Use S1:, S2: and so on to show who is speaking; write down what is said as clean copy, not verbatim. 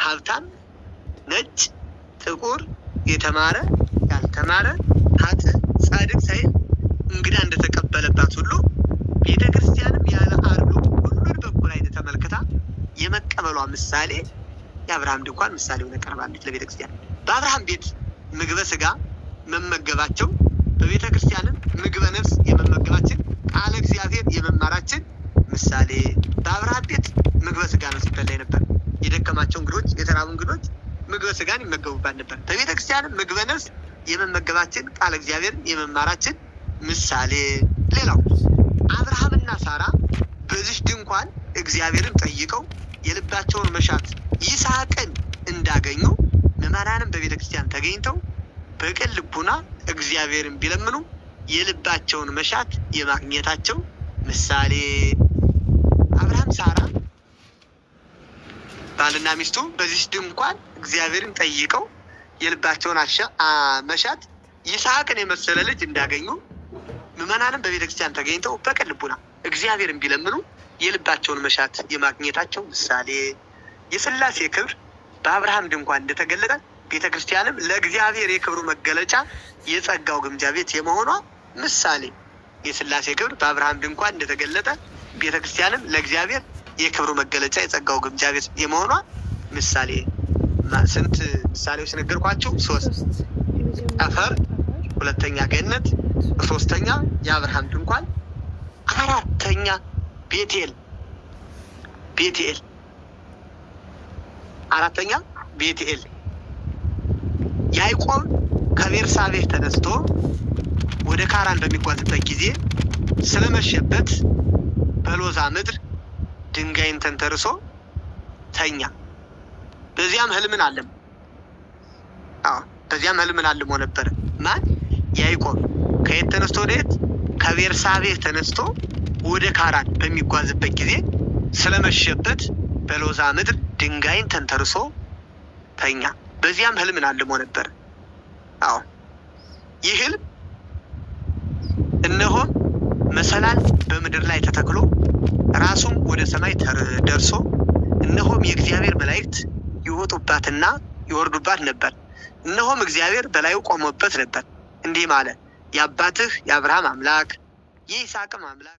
S1: ሀብታም፣ ነጭ፣ ጥቁር፣ የተማረ፣ ያልተማረ፣ ኃጥእ፣ ጻድቅ ሳይል እንግዳ እንደተቀበለባት ሁሉ ቤተ ክርስቲያንም ያለ አድሎ ሁሉን በኩል ዓይን ተመልክታ የመቀበሏ ምሳሌ የአብርሃም ድንኳን ምሳሌ ሆነ ቀርባለች ለቤተ ክርስቲያን። በአብርሃም ቤት ምግበ ስጋ መመገባቸው በቤተ ክርስቲያንም ምግበ ነፍስ የመመገባችን ቃለ እግዚአብሔር የመማራችን ምሳሌ። በአብርሃም ቤት ምግበ ስጋ ነው ሲበላ ነበር። የደከማቸው እንግዶች፣ የተራቡ እንግዶች ምግበ ስጋን ይመገቡባት ነበር። በቤተ ክርስቲያንም ምግበ ነፍስ የመመገባችን ቃለ እግዚአብሔርን የመማራችን ምሳሌ። ሌላው አብርሃምና ሳራ በዚህ ድንኳን እግዚአብሔርን ጠይቀው የልባቸውን መሻት ይስሐቅን እንዳገኙ ምዕመናንም በቤተ ክርስቲያን ተገኝተው በቅን ልቡና እግዚአብሔርን ቢለምኑ የልባቸውን መሻት የማግኘታቸው ምሳሌ። አብርሃም ሳራ ባልና ሚስቱ በዚህ ድንኳን እግዚአብሔርን ጠይቀው የልባቸውን መሻት ይስሐቅን የመሰለ ልጅ እንዳገኙ ምዕመናንም በቤተ ክርስቲያን ተገኝተው በቅን ልቡና እግዚአብሔርን ቢለምኑ የልባቸውን መሻት የማግኘታቸው ምሳሌ። የሥላሴ ክብር በአብርሃም ድንኳን እንደተገለጠ ቤተ ክርስቲያንም ለእግዚአብሔር የክብሩ መገለጫ የጸጋው ግምጃ ቤት የመሆኗ ምሳሌ። የሥላሴ ክብር በአብርሃም ድንኳን እንደተገለጠ ቤተ ክርስቲያንም ለእግዚአብሔር የክብሩ መገለጫ የጸጋው ግምጃ ቤት የመሆኗ ምሳሌ። ስንት ምሳሌዎች ነገርኳችሁ? ሶስት። ጠፈር፣ ሁለተኛ ገነት፣ ሶስተኛ የአብርሃም ድንኳን፣ አራተኛ ቤቴል። ቤቴል አራተኛ ቤቴል። ያዕቆብ ከቤርሳቤህ ተነስቶ ወደ ካራን በሚጓዝበት ጊዜ ስለመሸበት በሎዛ ምድር ድንጋይን ተንተርሶ ተኛ። በዚያም ህልምን አለም። አዎ በዚያም ህልምን አልሞ ነበረ። ማን? ያዕቆብ። ከየት ተነስቶ ወደ የት? ከቤርሳቤህ ተነስቶ ወደ ካራን በሚጓዝበት ጊዜ ስለመሸበት በሎዛ ምድር ድንጋይን ተንተርሶ ተኛ። በዚያም ህልምን አልሞ ነበር። አዎ ይህ ህልም እነሆ መሰላል በምድር ላይ ተተክሎ ራሱም ወደ ሰማይ ደርሶ እነሆም የእግዚአብሔር መላእክት ይወጡባትና ይወርዱባት ነበር። እነሆም እግዚአብሔር በላዩ ቆሞበት ነበር። እንዲህም አለ፣ የአባትህ የአብርሃም አምላክ የይስሐቅም አምላክ